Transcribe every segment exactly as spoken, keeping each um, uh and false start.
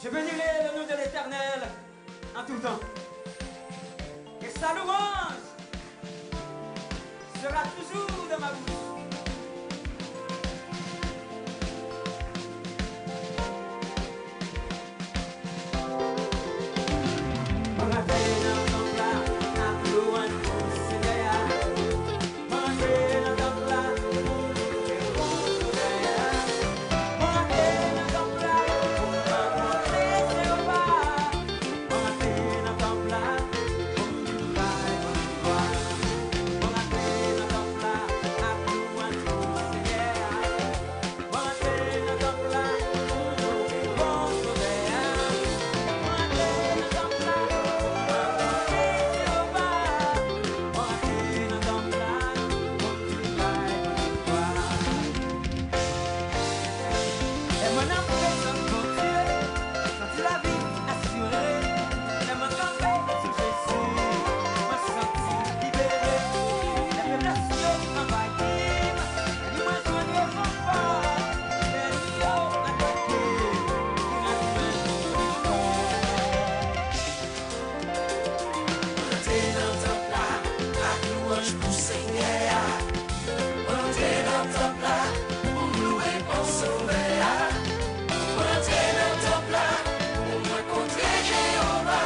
Je bénirai le nom de l'Éternel en tout temps. Et sa louange sera toujours dans ma bouche. Mwen rantre nan tanp la ak lwanj pou Senyè a. Mwen rantre nan tanp la pou louwe bon Sovè a. Mwen rantre nan tanp la pou rankontre Jewova. Mwen rantre nan tanp la pou m vin bay Bondye glwa. Mwen rantre nan tanp la ak lwanj pou Senyè a. Mwen rantre nan tanp la pou louwe bon Sovè a. Mwen rantre nan tanp la pou adore Jewova. Mwen rantre nan tanp la pou m vin bay Bondye glwa. Lè mwen nan prezans Bondye, santi lavi asire. Lè mwen kanpe sou Jezi, mwen santi libere. Lè feblès yo anvayi m, li mwen jwenn rekonfò. Lènmi yo atake, li rann mwen viktwa. Mwen rantre nan tanp la ak lwanj pou Senyè a. Mwen rantre nan tanp la pou m louwe bon Sovè a. Mwen rantre nan tanp la pou m rankontre Jewova.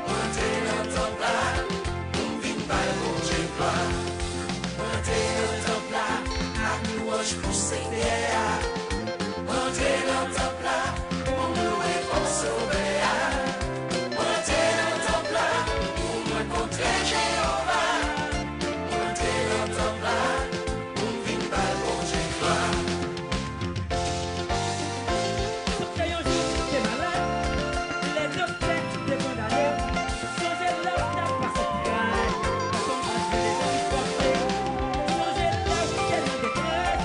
Mwen rantre nan tanp la pou m vin bay Bondye glwa. Mwen rantre nan tanp la ak lwanj pou Senyè a. Mwen rantre nan tanp la pou m louwe bon Sovè a. Mwen rantre nan tanp la pou m rankontre Jewova. Mwen rantre nan tanp la pou m vin bay Bondye glwa. Sòt te yon jou ki te malad, lè doktè te kondane m. Sonje lè w t ap pase tray, kòm anj vini te sipòte. Sonje lè w te nan detrès,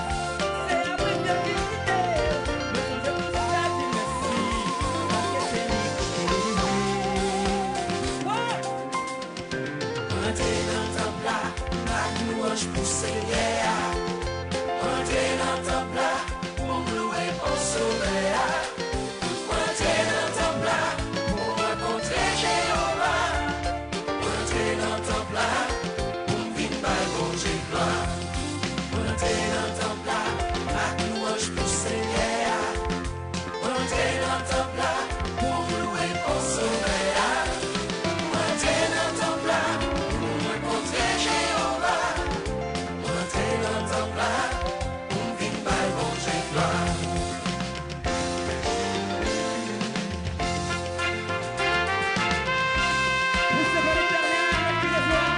se apre te vizite w. Mwen sonje pou sa di mèsi, paske se li ki delivre. Woy! Mwen rantre nan tanp la ak lwanj pou Senyè a. Mwen rantre nan tanp la pou m louwe bon Sovè a. Mwen rantre nan tanp la pou m rankontre Jewova. Mwen rantre nan tanp la pou m vin bay Bondye glwa. Mwen rantre nan tanp la ak lwanj pou Senyè a. Mwen rantre nan tanp la pou m louwe bon Sovè a. Mwen rantre nan tanp la pou m rankontre Jewova. Mwen rantre nan tanp la pou m vin bay Bondye glwa. Recevez l'Éternel avec une joie.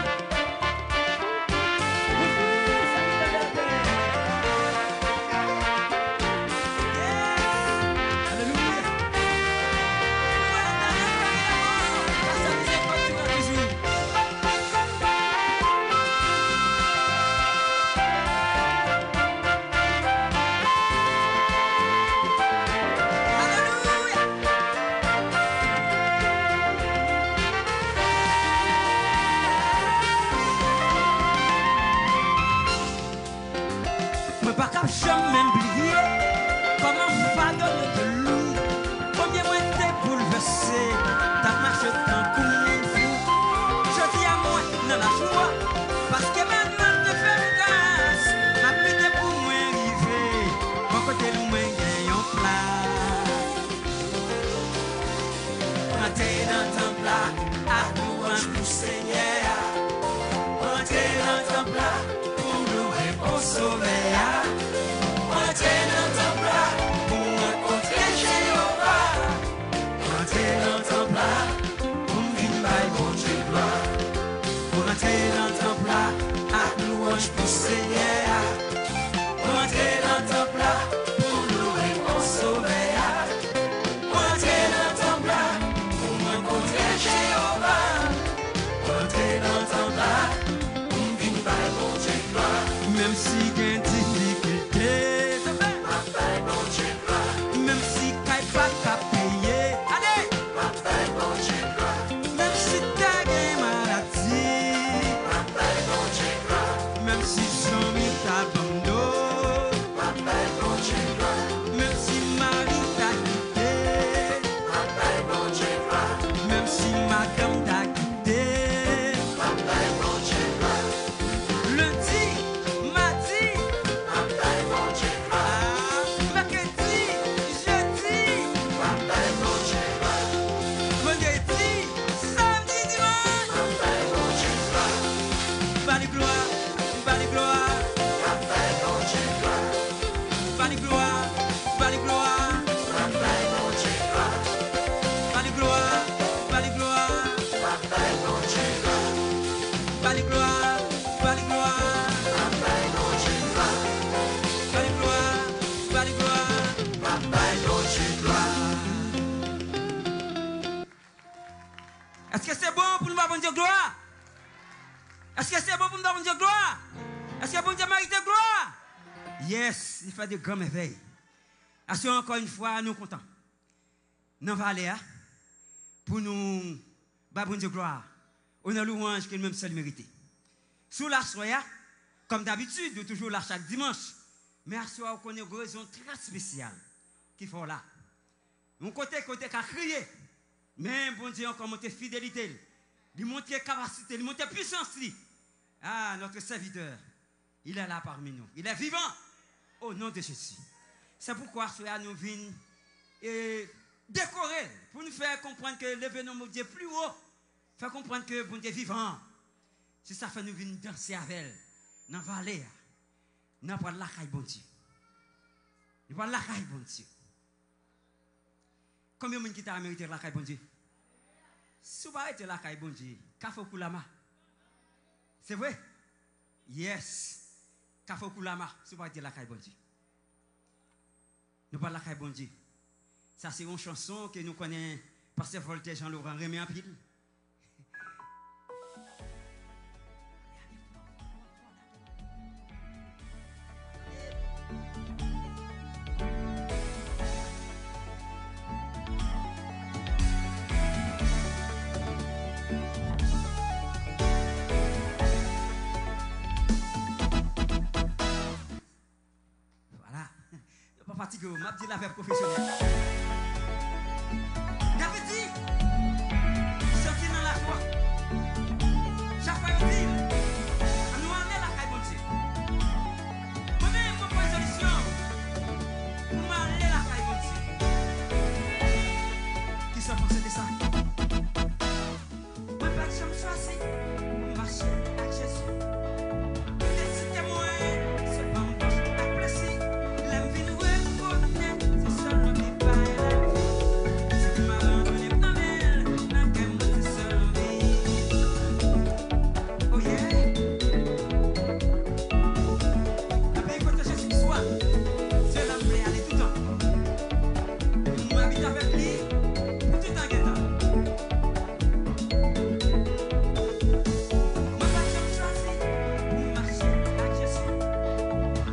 Mwen pa kab janm bliye kòman fado yo te lou, konbyen mwen te boulvèse, t ap mache tankou moun fou. Jodi a mwen nan lajwa, paske Manuel te fè m gras, m ap lite pou mwen rive bò kote l mwen gen yon plas. Mwen rantre nan tanp la ak lwanj pou Senyè a. Mwen rantre nan tanp la pou m louwe bon Sovè a. Mwen rantre nan tanp la pou m rankontre Jewova. Mwen rantre nan tanp la pou m vin bay Bondye glwa. Mwen rantre nan tanp la ak lwanj pou Senyè a. Mwen rantre nan tanp la pou m louwe bon Sovè a. Mwen rantre nan tanp la pou m rankontre Jewova. Mwen rantre nan tanp la pou m vin bay Bondye glwa. Menm si gen difikilte, m ap bay Bondye glwa. Menm si kay pa ka peye, ale! M ap bay Bondye glwa. Menm si ta gen maladi, m ap bay Bondye glwa. Menm si zanmi ta ban m do, m ap bay Bondye glwa. Menm si mari ta kite, Èske se bon pou nou ba Bondye glwa? Èske se bon pou nou ba Bondye glwa? Èske Bondye merite glwa? Yes, li fè de gran mèvèy. Aswè ankò yon fwa, nou kontan nan vale a pou nou ba Bondye glwa, onè, louwanj ke li menm sèl merite. Sou laswè a, kòm dabitid, ou toujou la chak dimanch, men aswè a ou konnen gen rezon trè espesyal ki fè w la. Yon kote ke w te ka kriye, men Bondye ankò montre fidelite l. Li montre kapasite, li montre pisans li. Ah, notre serviteur, il est là parmi nous. Il est vivant. Au nom de Jésus. Se poukwa aswè a nou vin e dekore l pou nou fè konprann ke leve non Bondye pli wo, fè konprann ke Bondye vivan. Se sa fè nou vin danse avè l nan vale a. Nou pral lakay Bondye. Nou pral lakay Bondye. Konbyen moun ki ta merite lakay Bondye? Si w pa rete lakay Bondye, Kafou Koulama. Se vre? Yes. Kafou Koulama, si w pa rete lakay Bondye. Nou pral lakay Bondye. Sa se yon chanson ke nou konnen pastè Voltaire Jean Laurent renmen anpil. Vwala. Yo pa fatige w, m ap di l avè pwofesyonèl. David di, sòti nan lafwa. Chak fwa yo di l, ann nou ale lakay Bondye. Mwen menm, mwen pran rezolisyon pou m ale lakay Bondye. Kisa w panse de sa? Mwen pa t janm chwazi pou m mache ak Jezi. Li te site mwen, se pa yon bòch ak plezi. Lè m vin rekonèt se sèl nou ki bay lavi. Se pou m abandone m nan men l, nan kè m mwen se sèl anvi. Oh yeah. Nan peyi kote Jezi ki swa, se la m vle ale toutan. Pou mwen abite avèk li pou toutan gen tan. Mwen pa t janm chwazi pou m mache ak Jezi.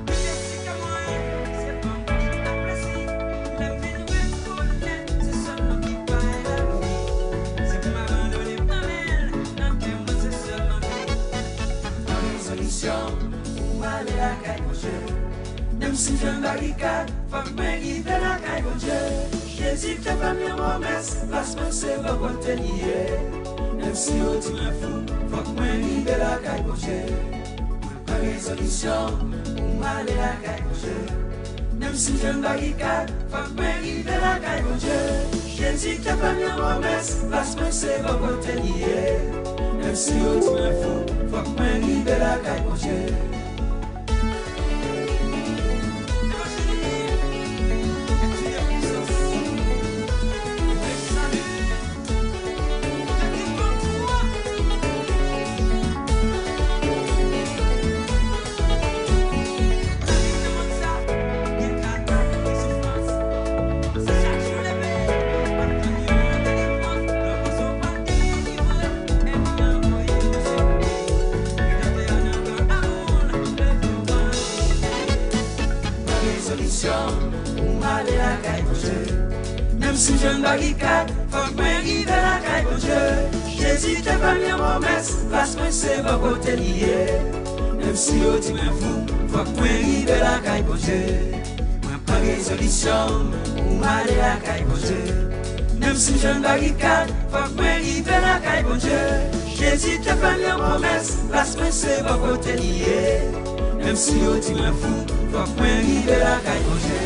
Li te site mwen, se pa yon bòch ak plezi. Lè m vin rekonèt se sèl non ki bay lavi. Se pou m abandone m nan men l, nan kè mwen se sèl anvi. Pran rezolisyon pou w ale lakay Bondye. Menm si m jwenn barikad, fòk mwen rive lakay Bondye. Jezi te fè m yon pwomès, plas mwen se bò kote li ye. Menm si yo di mwen fou, fòk mwen rive lakay Bondye. Mwen pran rezolisyon pou m ale lakay Bondye. Menm si m jwenn barikad, fòk mwen rive lakay Bondye. Jezi te fè m yon pwomès, plas mwen se bò kote li ye. Menm si yo di mwen fou, fòk mwen rive lakay Bondye. Pran rezolisyon pou m ale lakay Bondye. Menm si m jwenn barikad, fòk mwen rive lakay Bondye. Jezi te fè m yon pwomès, plas mwen se bò kote li ye. Menm si yo di mwen fou, fòk mwen rive lakay Bondye. Mwen pran rezolisyon pou m ale lakay Bondye. Menm si m jwenn barikad, fòk mwen rive lakay Bondye. Jezi te fè m yon pwomès, plas mwen se bò kote li ye. Menm si yo di mwen fou, fòk mwen rive lakay Bondye.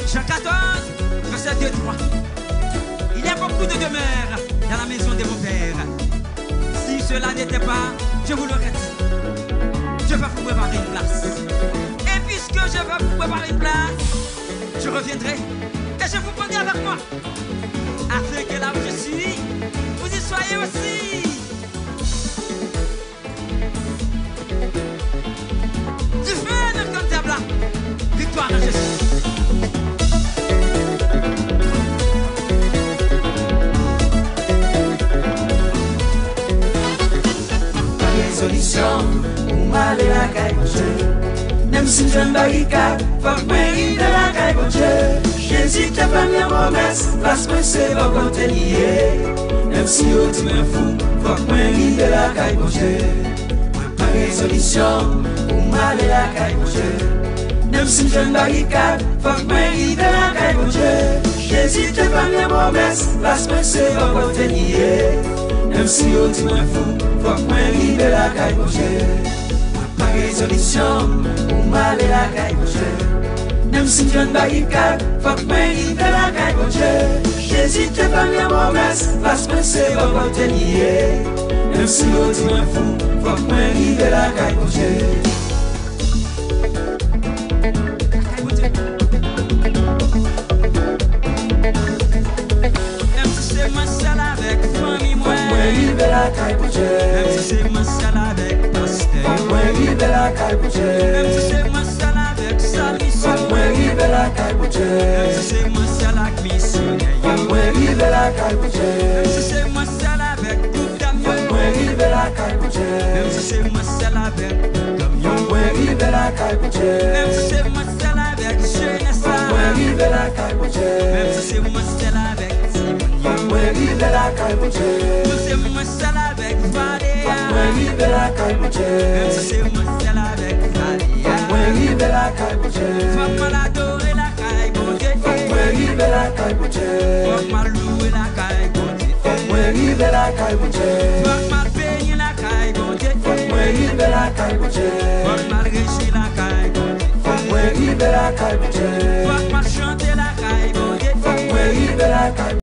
Jean quatorze, verset deux trois. Il y a beaucoup de demeures dans la maison de mon Père. Si cela n'était pas, je vous l'aurais dit. Je vais vous préparer une place. Et puisque je vais vous préparer une place, je reviendrai et je vous prendrai avec moi, afin que là où je suis, vous y soyez aussi. Dife nan kan dyab la. Viktwa nan Jezi. Pou m ale lakay Bondye. Menm si m jwenn barikad, fòk mwen rive lakay Bondye. Jezi te fè m yon pwomès, plas mwen se bò kote li ye. Menm si yo di mwen fou, fòk mwen rive lakay Bondye. Mwen pran rezolisyon pou m ale lakay Bondye. Menm si m jwenn barikad, fòk mwen rive lakay Bondye. Jezi te fè m yon pwomès, plas mwen se bò kote li ye. Menm si yo di mwen fou, fòk mwen rive lakay Bondye. Mwen pran rezolisyon pou m ale lakay Bondye. Menm si m jwenn barikad, fòk mwen rive lakay Bondye. Jezi te fè m yon pwomès, plas mwen se bò kote li ye. Menm si yo di mwen fou, fòk mwen rive lakay Bondye. Menm si se mwen sèl avèk fanmi mwen. Fòk mwen rive lakay Bondye. Menm si se mwen sèl avèk pastè yo. Fòk mwen rive lakay Bondye. Menm si se mwen sèl avèk sèl misyon. Fòk mwen rive lakay Bondye. Menm si se mwen sèl ak misyonè yo. Fòk mwen rive lakay Bondye. Menm si se mwen sèl avèk gwoup dam yo. Fòk mwen rive lakay Bondye. Menm si se mwen sèl avèk gwoup dam yo. Fòk mwen rive lakay Bondye. Menm si se mwen sèl avèk jenès la. Fòk mwen rive lakay Bondye. Menm si se mwen sèl avèk timoun yo. Fòk mwen rive lakay Bondye. Menm si se mwen sèl avèk vale a. Fòk mwen rive lakay Bondye. Menm si se mwen sèl avèk vale a. Fòk mwen rive lakay Bondye. Fòk m al adore lakay Bondye. Fòk mwen rive lakay Bondye. Fòk m al louwe lakay Bondye. Fòk mwen rive lakay Bondye. Fòk m al benyen lakay Bondye. Fòk mwen rive lakay Bondye. Fòk m al rejwi lakay Bondye. Fòk mwen rive lakay Bondye. Fòk m al chante lakay Bondye. Fòk mwen rive lakay